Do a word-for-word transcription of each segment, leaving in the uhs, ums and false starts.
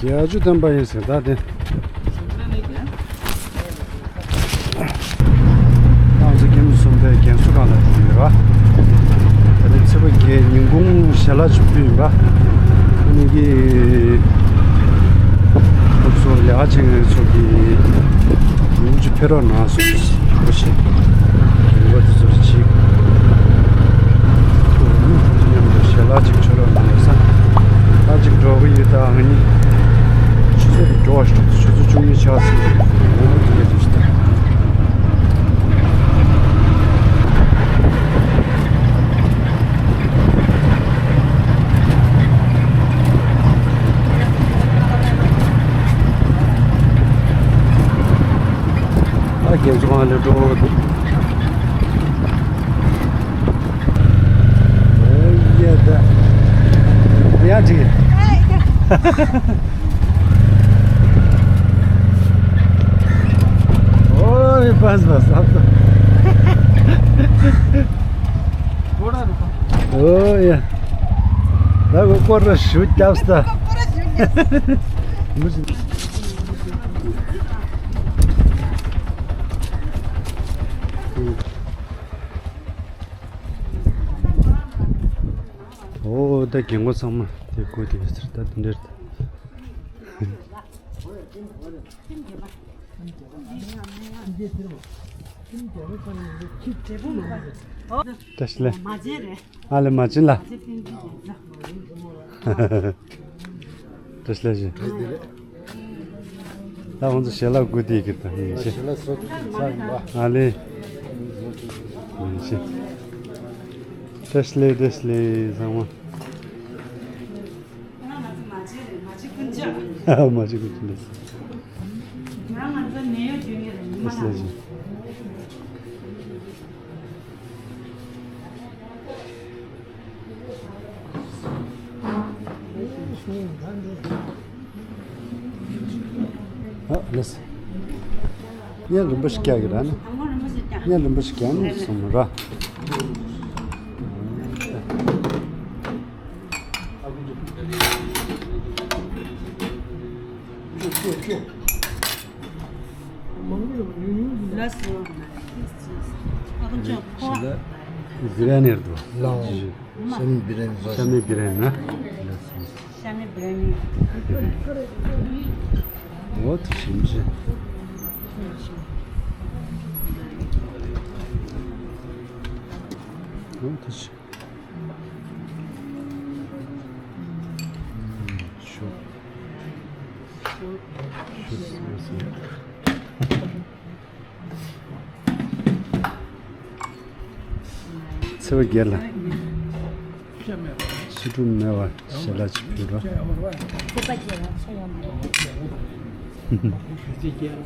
ཡ་ཇུ་བསྟན་པ་ཡིན་ཟེར་ད་དེ། ཏང་ཙེ་ཀེམ་གསུམ་པའི་རྒན་གསོ་ཁང་ལ་འགྲོ་གི་ཡོད་ར། ད་ལྟ་ཚེས་པ་བརྒྱད་ཉིན་གུང་ཞལ་ལག་ཅིག་ཕུལ་ཡིན་པ། ཨ་ནི་གི་སློབ་གསོ་ལས་ཀ་བྱེད་མཁན་ཚོ་གི་ཉིན་གུང་ཅིག་ཕེབས་རོགས་གནང་ཟེར་གོ་ཞེས་རིམ་པ་དེ་ཚོར་ཅིག་མཉམ་དུ་ཞལ་ལག་ཅིག་མཆོད་རོགས་གནང་ཡོད་ས། ད་ཅིག་འགྲོ་གི་ཡོད། ད་ང་གཉིས་ཆུ་ཚོད་འགྲོ་བ་ཞིག་ཆུ་ཚོད་བཅུ་གཉིས་ཆགས་ཟིན་འདུག་ངོ་མ་དེ་ག་ཅིག་ཞིག་ད། ཨ་རྒན་ཚོ་གང་ལ་འགྲོ་འདུག་ཨོ་ཡ་ད། ཡ་ཅིག་ཨོ་ཡ་པཱས་པཱས་ཨབ་ད། ཨོ་ཡ། ད་གོ་སྐོར་ར་ཞུ་རྒྱབ་ས། ཨོ་ད་རྒན་གོག་ཚང་མ་དེ་གོ་དེ་ཟེར་ད་དེ་འདྲ། བཀྲ་ཤིས་བདེ་ལེགས། ཨ་ལེ་མ་བྱིན་ལ། བཀྲ་ཤིས་བདེ་ལེགས། ད་ང་ཚོ་ཞལ་ལག་དགུ་དེ་གི་ད་ཡིན་ཤེ། ཞལ་ལག་བཟོ་ཚར་ཡིན་པ། ཨ་ལེ། ཡིན་ཤེ། བཀྲ་ཤིས་བདེ་ལེགས་བཀྲ་ཤིས་བདེ་ལེགས་ཚང་མ། ང་ཚོ་མ་བྱེད་རེད། མ་བྱེད་ཀུན་ཅག་མ་བྱེད་ཀུན་ཅག་ང་ང་ཚོ་ནད་གཡོག་རྒྱུ་ངེས་རེད། ཉི་མ་ལ། ཨ་ལེས། ཡང་རིམ་པ་ཞིག་རྒྱག་གི་ར་ནི། ཡང་རིམ་པ་ཞིག་རྒྱག་ནི་སོང་ར། ལགས་སོ། ཨ་ཁུ་ཅོ་ཁོ། ཟི་ར་ནེར་དུ། ལའོ། ཤ་མི་བི་ར་ནི་བཟོ། ཤ་མི་བི་ར་ནི་ན། ལགས་སོ། ཤ་མི་བི་ར་ནི། འོ་དེ་ཞིམ་ཞིམ། འོ་དེ་ཞིམ། ཤོ། ཤོ་སི་སི། ཚེས་པ་བརྒྱད་ལ། སུ་འཁྲུག་མེད་པར་ཞལ་ལག་ཅིག་ཕུལ་རོགས། ཚེས་པ་བརྒྱད་ལ་ཆ་ཡོང་མ་རེད།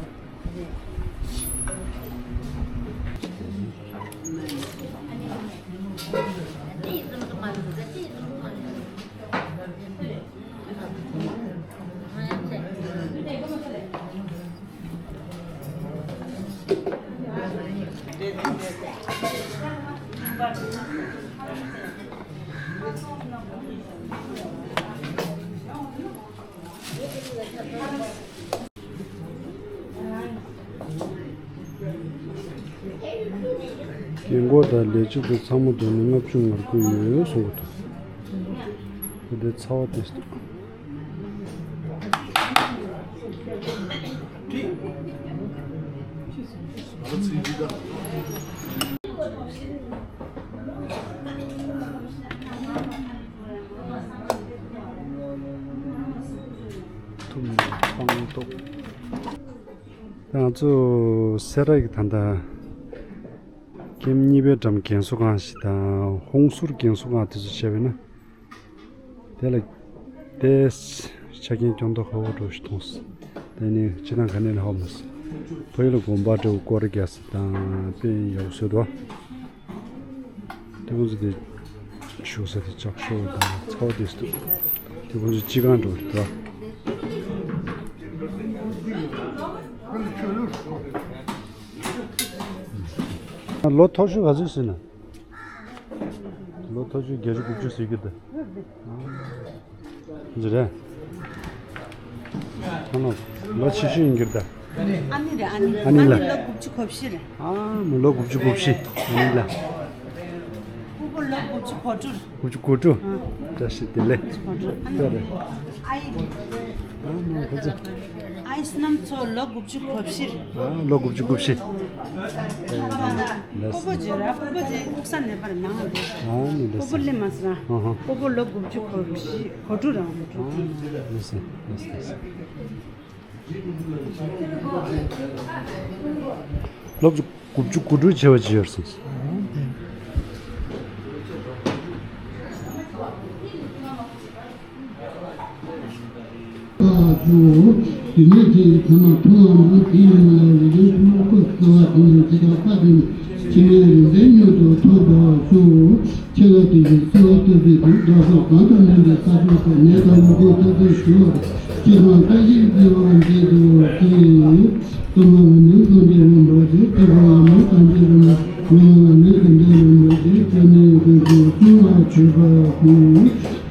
རྒན་གོག་དང་ལས་བྱེད་པ་ཚང་མ་བསྡོམས་ནས་ལྔ་བཅུ་ང་དགུ་ཡོད་གསུང་གི་འདུག་འདི་ཚ་བ་དེ། ཐུམ་སྤང་ཏོག་ང་ཚོ་སེ་ར་གི་ད་ལྟ་ཀེམ་གཉིས་པའི་འགྲམ་རྒན་གསོ་ཁང་ཞིག་དང་ཧོང་སུར་རྒན་གསོ་ཁང་དེ་ཚོ་བྱས་པས་ན། དེ་ལ་དེ་ཆ་རྐྱེན་སྐྱོན་ཏོག་ཁ་བོ་འགྲོ་ཞིག་མཐོང་སོང་། དེ་ནི་སྤྱི་བཏང་ག་ནས་ལ་ཧོ་མ་སོང་། ཕ་ཡུལ་ལ་དགོན་པ་འདྲ་བོ་སྐོར་རྒྱག་ས་དང་དཔེ་ཡག་པོ་བཟོས་འདུག་དེ་ཁོང་ཚོ་དེ་བཞུགས་ས་དེ་ལྕགས་ཤོག་དང་ཚ་བ་དེ་སུ་འདུག་དེ་ཁོང་ཚོ་སྤྱི་ཁང་འགྲོ་རེད་དོ། ལོ་མཐོ་ཤོས་ག་ཚོད་ཟིན་ན། ལོ་མཐོ་ཤོས་བརྒྱད་ཅུ་དགུ་བཅུ་ཟིན་གི་འདུག་འདི་རེད། ཁོང་ལོ་ཆེ་ཤོས་ཡིན་གྱི་རེད་ད། ཨ་ནི་རེད། ཨ་ནི། ཨ་ནི་ལ། ཨ་ནི་ལོ་དགུ་བཅུ་གོ་བཞི་རེད། ཨ་མོ་ལོ་དགུ་བཅུ་གོ་བཞི། ཨ་ནི་ལ། སྤུ་གུ་ལོ་དགུ་བཅུ་གོ་དྲུག་དགུ་བཅུ་གོ་དྲུག་ཨ། བཀྲ་ཤིས་བདེ་ལེགས། ཨ་ནི་ལ། ཨ་ཡི། ཨ་མོ་ཁོ་ཚོ། ཨ་ཡི་བསོད་ནམས་མཚོ་ལོ་དགུ་བཅུ་གོ་བཞི་རེད། ཨ་ལོ་དགུ་བཅུ་གོ་བཞི། ལགས་སོ། སྤོ་བོ་ཇེ་ར་སྤོ་བོ་ཇེ་ཁུག་ས་ནས་པར་མང་ང་འདུག་ཨ་ནི་ལགས་སོ། སྤོ་བོ་ལེ་མ་སི་ར། ཨ་ཧ། སྤོ་བོ་ལོ་དགུ་བཅུ་གོ་བཞི་གོ་དྲུག་རང་གོ་དྲུག་ཨ་ལགས་སོ་ལགས་སོ་ལགས་སོ། ལོ་དགུ་བཅུ་གོ་དྲུག་བྱས་པ་ཅི་ཡོད་སོང་། དེ་ནས་ཀྱི་ཐ་མ་ཐུན་དབང་པོ་དེ་ཡིན་ན་རིགས་ལས་ཐུན་མོང་བཀོད་བསྐལ་བ་དུ་མའི་ཇི་ལྟར་བཀའ་དྲིན་ཕྱི་མའི་རིག་འཛིན་མྱུར་དུ་ཐོབ་པར་ཤོག་ཆེ་བ་དེ་བཞིན་སེལ་བ་ལྟ་བུའི་དུས་བདག་སོགས་གང་དང་མཉམ་པའི་ས་ཕྱོགས་སུ་ནད་དང་མུ་གེས་ཐེ་ཚོམ་ཞི་བར་སྤྱི་དང་བཀྲ་ཤིས་བདེ་བ་འདི་ཐོབ་ཅིག་གསུམ་པ་ལ་ནི་སངས་རྒྱས་རིན་པོ་ཆེ། བཅུ་པ་ལ་ནི་སངས་རྒྱས་རིན་པོ་ཆེ། བདུན་པ་ལ་ནི་དགེ་འདུན་རིན་པོ་ཆེ། བཅུ་གཉིས་པའི་དུས་སུ་བསྲུང་བ་མཆོད་པ་ཀུན།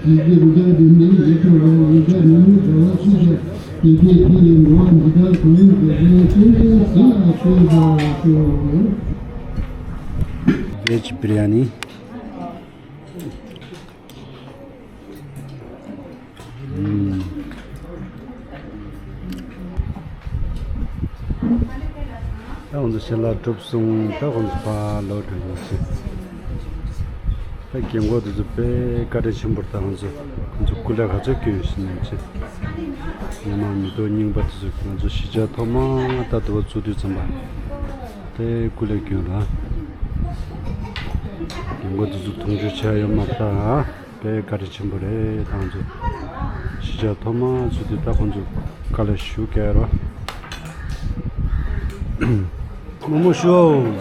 ཇི་ལྟར་བདག་གིས་ནི་ཡིད་འཕྲོག་པ། ཡིད་བདག་ནི་ནི་འདྲ་བ་སུ་ཞིག་དེ་དེ་དེ་ཡི་འགྲོ་བ་འདི་དག་ཀུན་དེ་བཞིན་གཤེགས་པའི་སེམས་ལ་གསོལ་བ་ཤོག Veg biryani. ཨུམ། ད་ང་ཚོ་ཞལ་ལག་གྲུབ་སོང་། ད་ང་ཚོ་ཕར་ལོག་འགྲོ་ཡིན་ཅིག་ད་རྒན་གོག་དེ་ཚོ་དཔེ་བཀའ་དྲིན་ཆེན་པོ་རེད། ད་ང་ཚོ་ཁོང་ཚོ་སྐུ་ལས་ག་ཚོད་བསྐྱོན་ཡོད་ཟེར་ན་ཅིག་ཉི་མ་མི་ཐོག་རྙིང་པ་དེ་ཚོ་ང་ཚོ་གཞིས་ཆགས་ཐོག་མ་ད་དུ་བ་ཚུགས་དུས་ཙམ་པ་དེ་སྐུ་ལས་བསྐྱོན་ལ། རྒན་གོག་དེ་ཚོ་མཐོང་ཆུང་བྱས་ཡོད་མ་རེད་ད། དཔེ་བཀའ་དྲིན་ཆེན་པོ་རེད། ད་ང་ཚོ་གཞིས་ཆགས་ཐོག་མ་ཚུགས་དུས་ད་ཁོང་ཚོ་དཀའ་ལས་ཞུ་ག་རོ། རྨོ་མོ་ཞུ།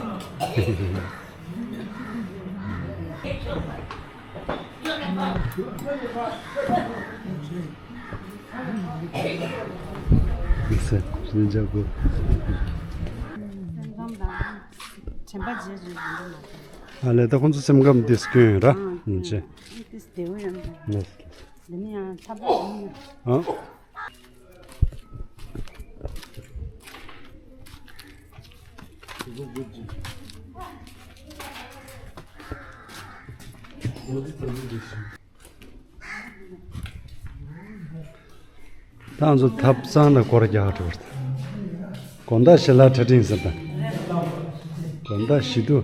དམིགས་བསལ་ལན་ཆགས་དགོས། སེམས་ཁམས་དང་དྲན་པ་བརྗེད་བརྗེད་ཡིན་འདུག་མ་རེད། ཨ་ལས་ད་ཁོང་ཚོ་སེམས་ཁམས་དེ་སྐྱོན་ཡོད་ར། ཨང་ཡིན་ཅེ། ཨ་ཏིས་བདེ་བོ་ཡོད་མ་རེད། ལས། འདི་ནི་ཡང་ཐབས་ལམ་ཡིན། ཨ། ད་ང་ཚོ་ཐབ་ཚང་ལ་སྐོར་རྒྱག་འགྲོ་བར་ཐལ། དགོང་དག་ཞལ་ལག་གྲ་སྒྲིག་ཟེར་དང་། དགོང་དག་ཞི་དུ།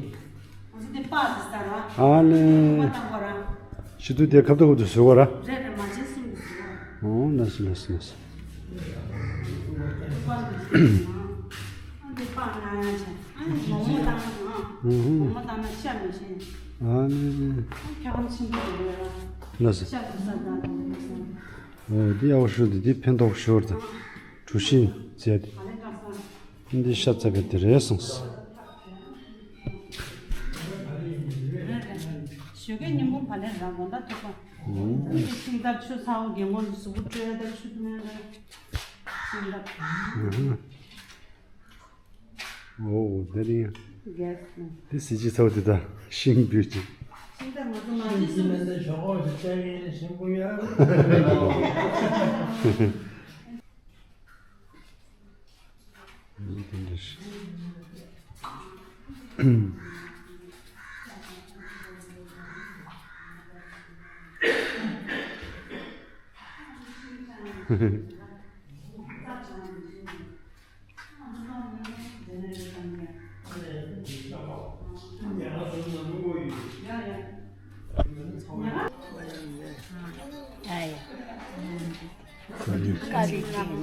ཨ་ལེ། ཞི་དུ་དེ་ཁབ་ཏོག་ཏོ་བཟོས་གོ་ར། ཨོ་ལགས་སོ་ལགས་སོ་ལགས་སོ། ཨུ་ཧུ། ཨ་ནི། ལགས་སོ། ཨོ་འདི་ཡག་པོ་ཞུ། འདི་འདི་ཕན་ཐོགས་ཞོར་དུ་གྲུ་བཞི་མཛད་དེ། འདི་ཤ་ཚ་བའི་དེ་རེད་གསུངས། ཞོགས་ཀས་ཉིན་མོ་བ་ལས་རང་དགོང་དག་ཐུག་པ། ཤིང་རྟ་ཆུ་ཚ་བོ་རྒན་མོ་གཟུགས་པོ་སྤྲོད་ཡ་ད་ཆུ་མེད་རེད། ཤིང་རྟ། ཨོ་དེ་རིང་། རྒྱལ། དེ་གཟི་བརྗིད་ཚ་བོ་དེ་དག་ཤིང་བུད་ཅིག་ཤིང་རྟ་ང་ཚོ་མ་ཤིང་རྟ་མེད་ན་ཞོགས་ཁོག་ཅིག་བཙལ་གི་ཡིན་ན་ཤིང་བུ་ཡོད།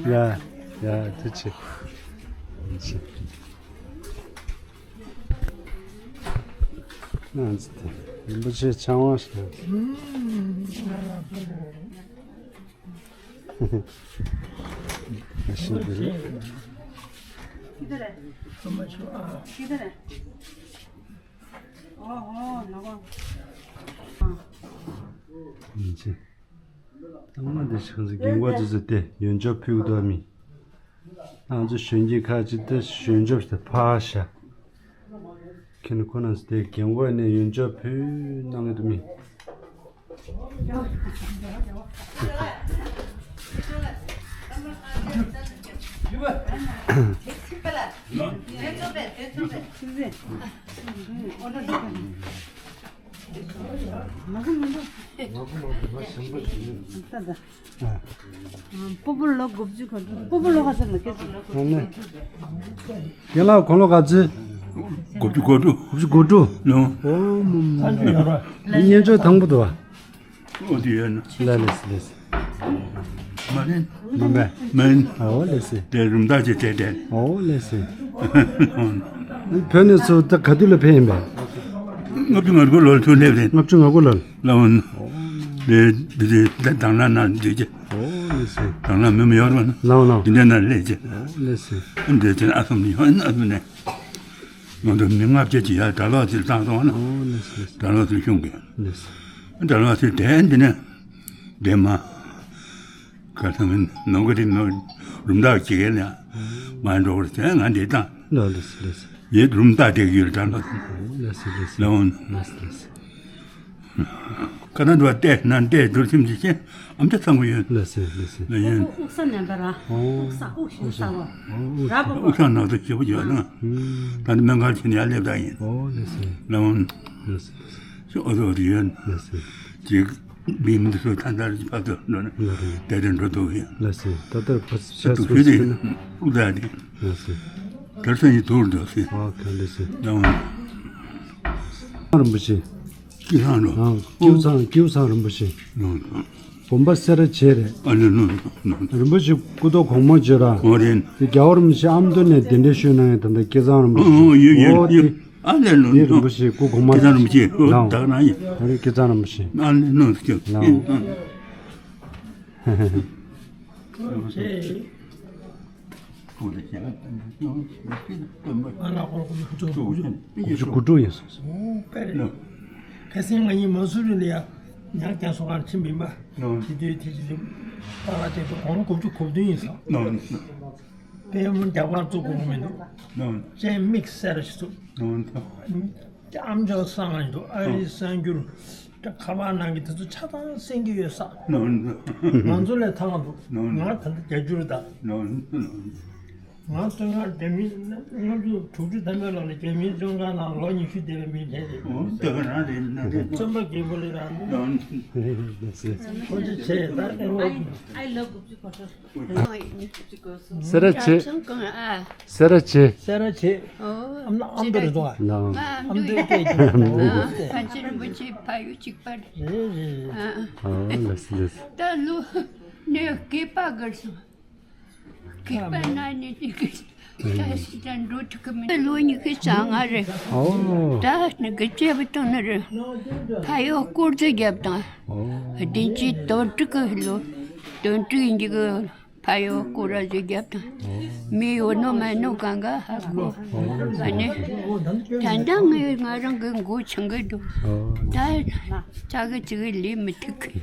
ཡ་ཡ་དེ་ཆེ་ཆེ། ང་ཚོ་དེ་རིན་པོ་ཆེ་ཆང་བ་ཞིག་ཨ་ཤི་དེ་རེད། ཡིན་ཆེ། ཨ་མ་དེ་ཤང་ཟི་རྒན་གོག་དེ་ཚོ་དེ་ཡོན་ཆབ་ཕུལ་གི་འདུག་མི། ང་ཚོ་གཞོན་སྐྱེས་ཁག་ཅིག་དེ་ཡོན་ཆབ་དེ་ཕར་བཞག་ཁྱེད་ནི་ཁོ་ན་ཚོ་དེ་རྒན་གོག་ནས་ཡོན་ཆབ་ཕུལ་གནང་གི་འདུག་མི། སྤོ་བོ་ལོ་དགུ་བཅུ་གོ་དྲུག་སྤོ་བོ་ལོ་ག་ཚོད་ལ་སྐད་ཆ། ཨ་ནི། རྒན་ལགས་དགུང་ལོ་ག་ཚོད། དགུ་བཅུ་གོ་དྲུག་དགུ་བཅུ་གོ་དྲུག་ལོ། ཨོ་མོ་མོ། སྙན་ཅོག་དང་པོ་འདུག་བ། ཨོ་དེ་ཡོད་ན། ལ་ལས་སི་ལས་སི། མ་རེད། མ་རེད། མིན། ཨོ་ལས་སི། དེ་རུམ་བཏགས་ཀྱི་དེ་དེ། ཨོ་ལས་སི། བོད་ནས་ཚུར་ད་ག་དུས་ལ་ཕེབས་ཡིན་པས། ལྔ་བཅུ་ང་དགུ་ལོར་ཚུར་སླེབས་རེད། ལྔ་བཅུ་ང་དགུ་ལོར། ལ་འོན། དེ་དེ་དེ་དང་ལ་ན་འདུས་ཀྱི། ཨོ་ལས་སི། དང་ལ་མི་མི་ཡོད་རོགས་ན། ལ་འོ་ལ་འོ། དེ་འདྲ་ན་སླེབས་ཀྱི། ཨོ་ལས་སི། འདི་དེ་ཨ་སམ་ནི་ཡོད་ཨ་སམ་ནི། ང་ཚོ་མི་ལྔ་བརྒྱ་ཅིག་ཡར་གྲྭ་ལོག་ཚུར་བཏང་སོང་ན། ཨོ་ལགས་སོ་ལགས་སོ། གྲྭ་ལོག་ཚུར་ཤོང་གི། ལགས་སོ། གྲྭ་ལོག་ཚུར་དེ་འདི་ནས་འདེམས་མ། ག་ཚང་མིན་ནང་གི་རིགས་ནང་རུམ་བཏགས་བྱེད་མཁན་ལ་མ་འགྲོ་བར་དེ་ང་འདི་བཏང་། ལགས་ལགས་སོ་ལགས་སོ། ཡེ་རུམ་བཏགས་བསྡད་ཀྱི་ཡོད་གྲྭ་ལོག་ཚུར། ལགས་སོ་ལགས་སོ། ལགས་འོང་། ལགས་སོ་ལགས་སོ། ཁ་ན་འགྲོ་བལྟས་ན་བལྟས་འདུག་སེམས་ཀྱི་ཤེས་ཨམ་ཅག་ཚང་གི་ཡོད། ལགས་སེ་ལགས་སེ། ལགས་ཡིན། དབུགས་ས་ནན་པ་ར། ཨོ། དབུགས་ས་དབུགས་ཞིམ་ས་བ། ཨོ་དབུགས་ས། ར་བ་དབུགས་ས་ནག་ཚོ་ཞེ་པོ་ཡོད་ན། ཨུམ། ད་ནི་སྨན་ཁང་ཕྱིན་ནས་ཡར་སླེབས་ད་ཡིན། ཨོ་ལགས་སེ། ལགས་འོང་། ལགས་སེ་ལགས་སེ། ཅི་ཨོ་ཙི་ཨོ་ཙི་ཡོད། ལགས་སེ། ཅིག་མི་མི་འདི་ཚོ་ཐན་ཐར་གྱི་ཕ་ཚོ་འགྲོ་ན། ལགས་རེད། དེ་དེ་འགྲོ་འདུག་ཡིན། ལགས་སེ། ད་ལྟར་ཕ་ཚོ་ཕྱག་ཚོ་ཞུ་དེ་ཡིན། དབུགས་ད་དེ། ལགས་སེ། དེར་སོན་ཡིན་དུར་འདུག་སེ། ཨོ་ཁ་ལགས་སེ། ལགས་འོང་། རིན་པོ་ཆེ། སྐྱིད་ཚང་ལོ། ཨང་། ཀེའུ་ཚང་ཀེའུ་ཚང་རིན་པོ་ཆེ། དགོན་པ་སེ་ར་བྱེས་རེད། ཨ་ལེ་ལོ་ལོ། རིན་པོ་ཆེ་སྐུ་ཐོག་གོང་མ་བརྗོད་ར། འོ་རེད། དེ་རྒྱལ་བ་རིན་པོ་ཆེ་ཨ་མདོ་ནས་གདན་འདྲེན་ཞུས་གནང་ཡས་ད་ལྟ་སྐྱིད་ཚང་རིན་པོ་ཆེ། ཨོ་ཡོད་ཡོད་ཡོད། ཨ་ལེ་ལོ་ལོ། དེ་རིན་པོ་ཆེ་སྐུ་གོང་མ་སྐྱིད་ཚང་རིན་པོ་ཆེ་ཨོ་ལགས། ད་ག་ན་ཡིན། ཨ་རེ་སྐྱིད་ཚང་རིན་པོ་ཆེ། ཨ་ལེ་ལོ་སྐྱིད། ལགས། དགུ་བཅུ་གོ་དྲུག་ཡིན་སོང་། ཁ་སང་ང་གཉིས་མ་སུ་རི་ལ་ཡ་ཉག་རྒྱ་སོ་ཁར་ཕྱིན་པ་ཡིན་པ། དེ་དུས་དེ་ཅི་ལེ་པ་ལ་དེ་ཚོ་གོང་ལོ་དགུ་བཅུ་གོ་བདུན་ཡིན་སོང་། དཔལ་མོ་རྒྱ་གར་བཙུགས་དགོས་མི་འདུག་སྤྱན་མིག་སེར་ཞིག་བཙུགས། ཨམ་ཅོག་གསང་བ་འདུག་ཨ་རིའི་གསར་འགྱུར། ད་ཁ་པར་ནང་གི་དེ་ཚོ་ཆ་ཚང་གསན་གྱི་ཡོད་ས། ང་ཚོ་ལས་ཐང་འདུག་ང་ད་ལྟ་རྒྱ་འགྱུར་ད། ང་སྟོད་མངའ་རྒྱ་མི་ལྔ་བཅུ་དྲུག་ཅུ་ཐམ་པའི་ལོ་ལ་རྒྱ་མིའི་བཙོན་ཁང་ནང་ལོ་ཉི་ཤུ་བསྡད་པའི་མི་དེ་རེད། བཙོན་པ་རྒན་པོ་ལས་རང་ཁོང་ཚོ་བྱས་ད་ཨེ་ལོ། I love དགུ་བཅུ་གོ་དྲུག་སེ་ར་བྱེས། སེ་ར་བྱེས། སེ་ར་བྱེས། ཨོ། ཨ་མ་ཨ་མདོ་རེད་དོ། ཨ་མདོ་སྐད་ཀྱི། ཨ་ཕན་ཆད་རིན་པོ་ཆེ་ཕ་ཡུལ་གཅིག་པ་རེད། རེད་རེད། ཨོ་ལགས་སོ་ལགས་སོ། ད་ལོ་ནས་སྐེད་པ་སྒུར་སོང་། སྐེད་པ་ན་ནས་ཅིག་གི་ད་ཞིག་ད་འགྲོ་ཐུབ་ཀྱི་མིན། ལོ་ཉི་ཤུ་རྩ་ལྔ་རེད། ཨོ། ད་ནི་གི་ཅེ་བི་ཏོ་ནི་རེད། ཕ་ཡུལ་སྐོར་ཚོ་རྒྱབ་དང་། ཨོ། བདུན་ཅུ་དོན་དྲུག་གི་ལོ། དོན་དྲུག་ཡིན་གྱི་གི། ཕ་ཡུལ་སྐོར་ར་ཟིག་རྒྱབ་དང་། མི་ཡོད་ནོ་མེད་ནོ་གང་ག་ཧ་གོ། ཨ་ནི། ད་ལྟ་ངས་ང་རང་གི་མགོ་ཆང་གི་འདུག་ད་ཅག་གི་ཅིག་ལས་མི་ཐུག་གི།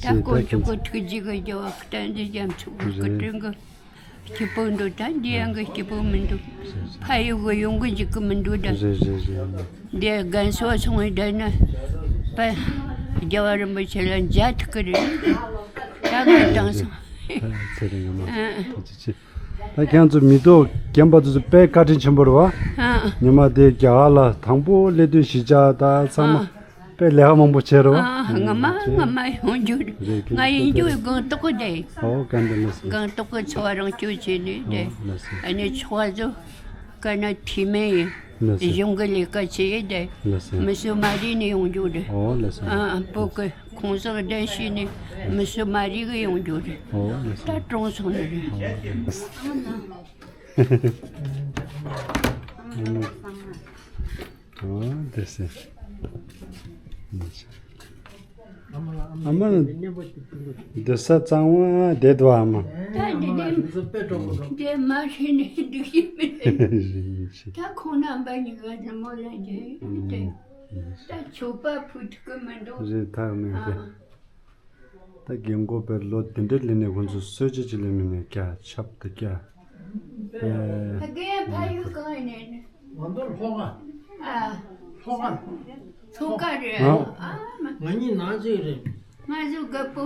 ད་ཀོ་ཅུ་ཀོ་ཐུག་ཅིག་གི་རྒྱབ་བ་གཏན་ཅིག་རྒྱབ་ཆུ་གི་སྐུ་དྲིན་གི། སྐྱིད་པོ་འདུག་ད་འདི་ཡང་གི་སྐྱིད་པོ་མི་འདུག་ཕ་ཡུལ་གི་ཡོང་གི་འཇུག་གི་མི་འདུག་ད། རེད་རེད་རེད། འདི་རྒན་གསོ་སོང་བའི་ད་ནི་པ་རྒྱལ་བ་རིན་པོ་ཆེ་ལ་མཇལ་ཐུབ་ཀྱི་རེད། ད་ང་བཏང་སོང་། ཚེ་རིང་ངོ་མ་ཐུགས་རྗེ་ཆེ། ད་ཁྱེད་ཚོ་མི་ཐོག་རྒན་པ་ཚོ་ཚོ་དཔེ་བཀའ་དྲིན་ཆེན་པོ་རེད་བ། ཨ། ཉི་མ་དེ་རྒྱ་གར་ལ་དང་པོ་སླེབས་དུས་གཞིས་ཆགས་ད་ཚང་མ། ཨ། དཔེ་ལས་ཀ་མང་པོ་བྱས་རོ། ཨ། ང་མ་ང་མ་ཡོང་རྒྱུ་རེད། རེད། ང་ཡིན་རྒྱུ་སྒང་ཏོག་གོ་དེ། ཨོ་ག་འདི་ལགས་སོ། སྒང་ཏོག་གོ་འཚོ་བ་རང་སྐྱོད་བྱས་ནས་དེ། ཨོ་ལགས་སོ། ཨ་ནི་ཚོགས་པ་ཚོ་ཀ་ན་ཐི་མེ་ཡིན། ལགས་སོ། གཞུང་གི་ལས་ཀ་བྱས་ཡོད་དེ། ལགས་སོ། མི་སུ་མ་རི་ནས་ཡོང་རྒྱུ་རེད། ཨོ་ལགས་སོ། ཨ་བོད་གི་ཁོང་ཚོ་གདན་ཞུས་ནས་མི་སུ་མ་རི་གི་ཡོང་རྒྱུ་རེད། ཨོ་ལགས་སོ། ད་གྲོངས་སོང་ནི་རེད། ཨོ་ལགས་སོ། ཨ་མ། ཨོ་དེ་སེ། ཨ་མ་འདི་ས་གཙང་བ་བསྡད་འདུག་ཨ་མ། ད་འདི་ནས་འདི་མ་ཤེས་ནས་འདུག་ཤེས་མི་ཤེས། ད་ཁོང་རྣམ་པ་གཉིས་ཀ་ནི་མོ་ལ་འདི་ད་ཆོག་པ་ཕུལ་ཐུབ་ཀྱི་མི་འདུག་རེད་ཐག་མེད་རེད། ད་རྒན་གོག་པའི་ལོ་འདི་འདྲ་ལས་ནས་ཁོང་ཚོ་གསོལ་ཇ་ཅིག་ལས་མི་ནས་སྐྱ་ཆབ་ཏུ་སྐྱ། ཕ་རྒན་ཕ་ཡུལ་གང་ཡིན་ནས་ནི། ང་ཚོ་ལྷོ་ཁ། ཨ། ལྷོ་ཁ། ལྷོ་ཁ་རེད། ཨ། ཨ་མ། ང་གཉིས་ནང་གཅིག་རེད། ང་ཚོ་རྒད་པོ།